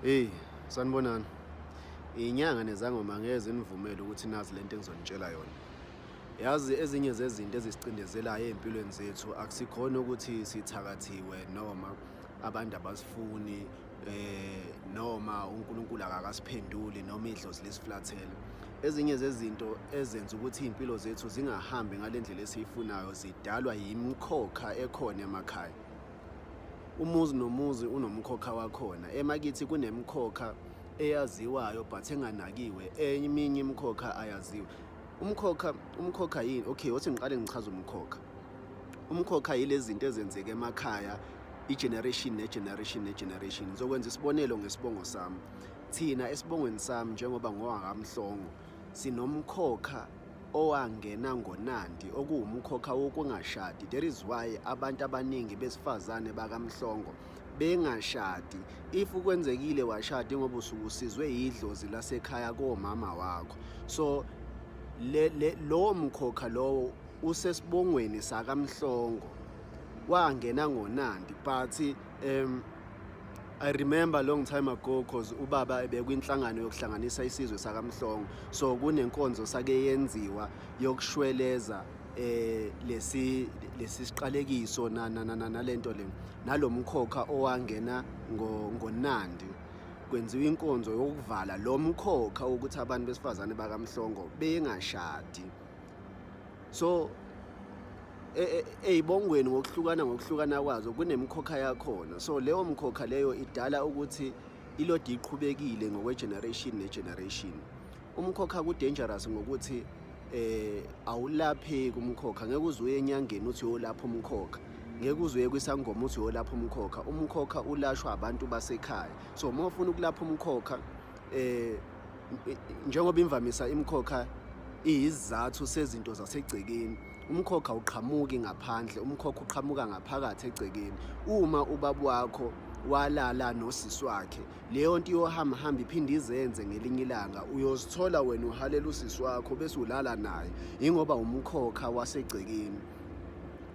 Hey, sanibonani. Inyanga nezangoma ngeke zinivumele ukuthi nazi lento engizonitshela yona. Yazi ezinye zezinto ezisicindezelayo ey'mpilweni zethu akusikhona ukuthi sithakathiwe noma abantu abasifuni noma uNkulunkulu akakasiphenduli noma idlozi lisiflathele. Ezinye zezinto ezenza ukuthi iy'mpilo zethu zingahambi ngale ndlela esiyifunayo zidalwa yimikhokha ekhona emakhaya. Umuzi nomuzi unomkhokha wakhona. Emakithi kunemikhokha eyaziwayo but enganakiwe, eminye imikhokha ayaziwa. Umkhokha yini? Okay, othi ngiqale ngichaze umkhokha. Umkhokha yilezi zinto ezenzeka emakhaya i-generation ne-generation ne-generation. Ngizokwenza isibonelo ngesibongo sami. Thina esibongweni sami njengoba ngowakaMhlongo sinomkhokha owangena ngoNandi okuwumkhokha wokungashadi. That is why abantu abaningi besifazane bakaMhlongo bengashadi. If kwenzekile washada ngoba usuke usizwe yidlozi lasekhaya komama wakho. So le lowo mkhokha lowo usesibongweni sakaMhlongo wangena ngoNandi, but I remember long time ago, 'cause ubaba ebekwinhlangano yokuhlanganisa isizwe sakaMhlongo, so kunenkonzo sake yenziwa yokushweleza lesi siqalekiso na nalento le nalomkhokha owangena ngoNandi. Kwenziwa inkonzo yokuvala lo mkhokha ukuthi abantu besifazane bakaMhlongo bengashadi. So ey'bongweni ngokuhlukana kwazo kunemikhokha yakhona. So leyo mkhokha leyo idala ukuthi ilodi iqhubekile ngokwe-generation ne-generation. Umkhokha ku-dangerous ngokuthi awulapheki umkhokha. Ngeke uze uye enyangeni uthi uyolapha umkhokha, ngeke uze uye kwisangoma uthi uyolapha umkhokha. Umkhokha ulashwa abantu basekhaya. So uma ufuna ukulapha umkhokha, njengoba imvamisa imikhokha iyisizathu sezinto zasegcekeni, umkhokha uqhamuki ngaphandle, umkhokha uqhamuka ngaphakathi egcekeni. Uma ubaba wakho walala nosisi wakhe, leyo nto iyohamba hamba iphinde izenze ngelinye ilanga, uyozithola wena uhalela usisi wakho bese ulala naye, ingoba umkhokha wasegcekeni.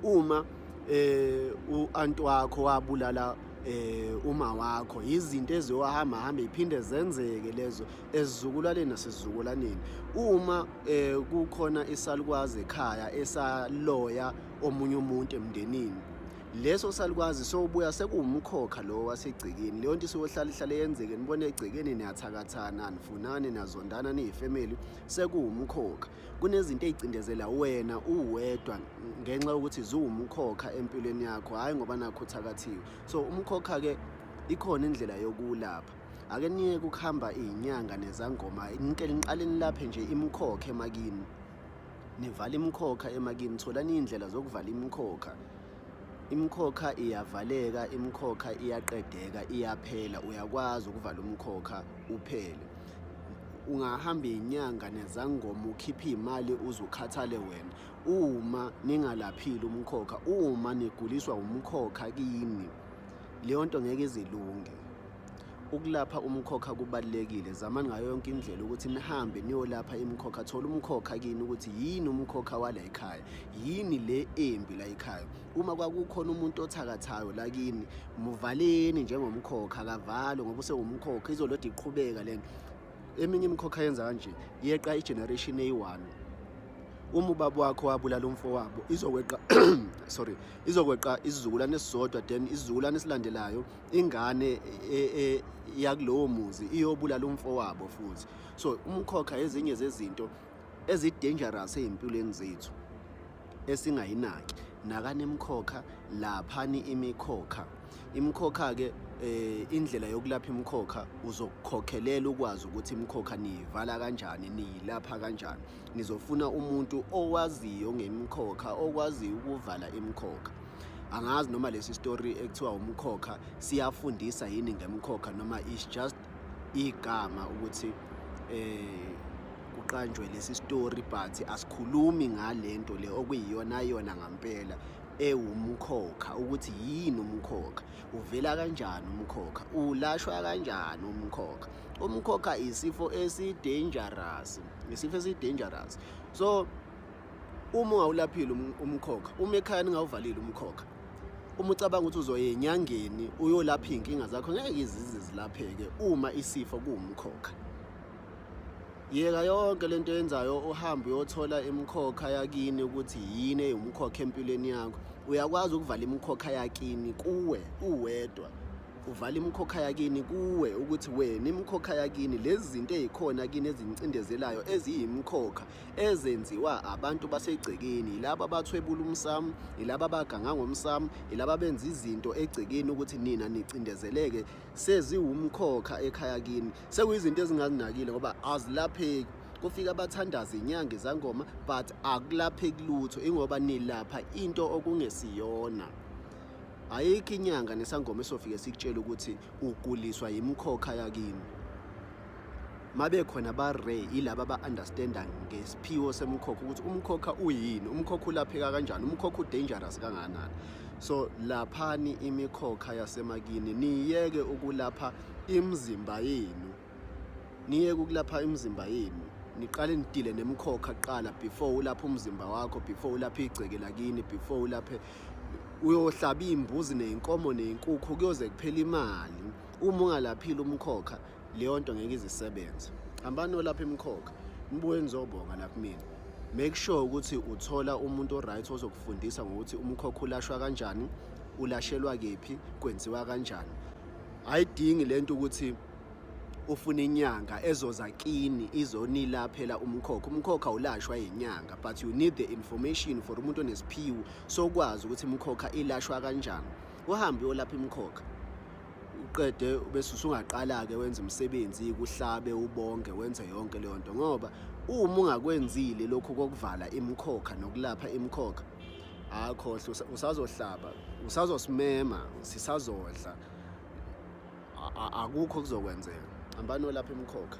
Uma u-anti wakho wabulala uma wakho, izinto eziyohamba hamba iphinde zenzeke lezo esizukulwaneni nasesizukulwaneni. Uma kukhona isalukwazi ekhaya esaloya omunye umuntu emndenini, leso salukwazi sobuya sekuwumkhokha lo wasegcekeni. Leyo nto isiyohlala ihlale yenzeke, nibone egcekeni niyathakathana, nifunani, niyazondana, niyifemeli, sekuwumkhokha. Kunezinto ey'cindezela wena uwedwa ngenxa yokuthi ziwumkhokha empilweni yakho, hhayi ngoba nakho uthakathiwe. So umkhokha-ke ikhona indlela yokuwulapha. Ake niyeke ukuhamba iy'nyanga nezangoma, niqale nilaphe nje imikhokha emakini, nivale imikhokha emakini, tholani iy'ndlela zokuvala imikhokha. Imikhokha iyavaleka, imikhokha iyaqedeka, iyaphela. Uyakwazi ukuvala umkhokha uphele. Ungahamba iy'nyanga nezangoma ukhiphe iy'mali uze ukhathale wena. Uma ningalaphile umkhokha, uma niguliswa umkhokha kini, leyo nto ngeke izilunge. Ukulapha umkhokha kubalulekile. Zamani ngayo yonke indlela ukuthi nihambe niyolapha imikhokha. Thola umkhokha kini ukuthi yini umkhokha wala ekhaya, yini le embi la ekhaya. Uma kwakukhona umuntu othakathayo la kini, muvaleni njengomkhokha, akavalwe ngoba usewumkhokha, izolokhu iqhubeka lento. Eminye imikhokha yenza kanje, yeqa i-generation eyi-1. Uma ubaba wakho wabulala umfowabo, izokweqa sorry, izokweqa isizukulwane esisodwa, then isizukulwane esilandelayo ingane yakulowo muzi iyobulala umfowabo futhi. So umkhokha ezinye zezinto ezi-dangerous ey'mpilweni zethu esingayinaki. Nakani imikhokha, laphani imikhokha. Imikhokha-ke indlela yokulapha imikhokha uzokukhokhelela ukwazi ukuthi imikhokha niyivala kanjani, niyilapha kanjani. Nizofuna umuntu owaziyo ngemikhokha, okwaziyo ukuvala imikhokha. Angazi noma lesi story ekuthiwa umkhokha siyafundisa yini ngemkhokha, noma is just igama ukuthi kuqanjwe lesi story, but asikhulumi ngalento le okuyiyona yona ngampela ewumkhokha, ukuthi yini umkhokha, uvela kanjani umkhokha, ulashwa kanjani umkhokha. Umkhokha isifo esi-dangerous, isifo esi-dangerous. So uma ungawulaphile umkhokha, uma ekhaya ningawuvalile umkhokha, Uma ucabanga ukuthi uzoya enyangeni uyolapha iy'nkinga zakho, ngeke izize zilapheke uma isifo kuwumkhokha. Yeka yonke lento yenzayo, uhambe uyothola imikhokha yakini ukuthi yini eyumkhokha empilweni yakho. Uyakwazi ukuvala imikhokha yakini kuwe uwedwa, uvala imikhokha yakini kuwe ukuthi wena imikhokha yakini, lezi zinto ey'khona kini ezinicindezelayo eziyimikhokha ezenziwa abantu basegcekeni, yilaba abathwebula umsamo, yilaba abaganga ngomsamo, yilaba abenza izinto egcekeni ukuthi nina nicindezeleke, seziwumkhokha ekhaya kini, sekuyizinto ezingazinakile ngoba azilapheki. Kufika abathandazi, inyanga, izangoma, but akulapheki lutho, ingoba nilapha into okungesiyona. Ayikho inyanga nesangoma esofike sikutshela ukuthi uguliswa yimikhokha yakini. Mabe khona ba-rare yilaba aba-understanda ngesiphiwo semkhokha, ukuthi umkhokha uyini, umkhokha ulapheka kanjani, umkhokha u-dangerous kangakanani. So laphani imikhokha yasemakini, niyeke ukulapha imizimba yenu, niyeke ukulapha imizimba yenu. Niqale nidile nemikhokha kuqala before ulapha umzimba wakho, before ulapha igceke lakini, before ulaphe uyohlaba iy'mbuzi ney'nkomo ney'nkukhu, kuyoze kuphela imali. Uma ungalaphile umkhokha, leyo nto ngeke izisebenze. Hambani olapha imikhokha, nibuye nizobonga la kumina. Make sure ukuthi uthola umuntu o-right ozokufundisa ngokuthi umkhokha ulashwa kanjani, ulashelwa kephi, kwenziwa kanjani. Ayidingi lento ukuthi ufuna inyanga ezoza kini izonilaphela umkhokha. Umkhokha ulashwa yinyanga, but you need the information for umuntu onesiphiwo sokwazi ukuthi imikhokha ilashwa kanjani. Uhambe uyolapha imikhokha, uqede bese usungaqala-ke wenze umsebenzi, kuhlabe, ubonge, wenze yonke leyo nto. Ngoba uma ungakwenzile lokhu kokuvala imikhokha nokulapha imikhokha, akhohlwa, usazohlaba, usazosimema, sisazodla, akukho kuzokwenzeka. Hambani olapha imikhokha.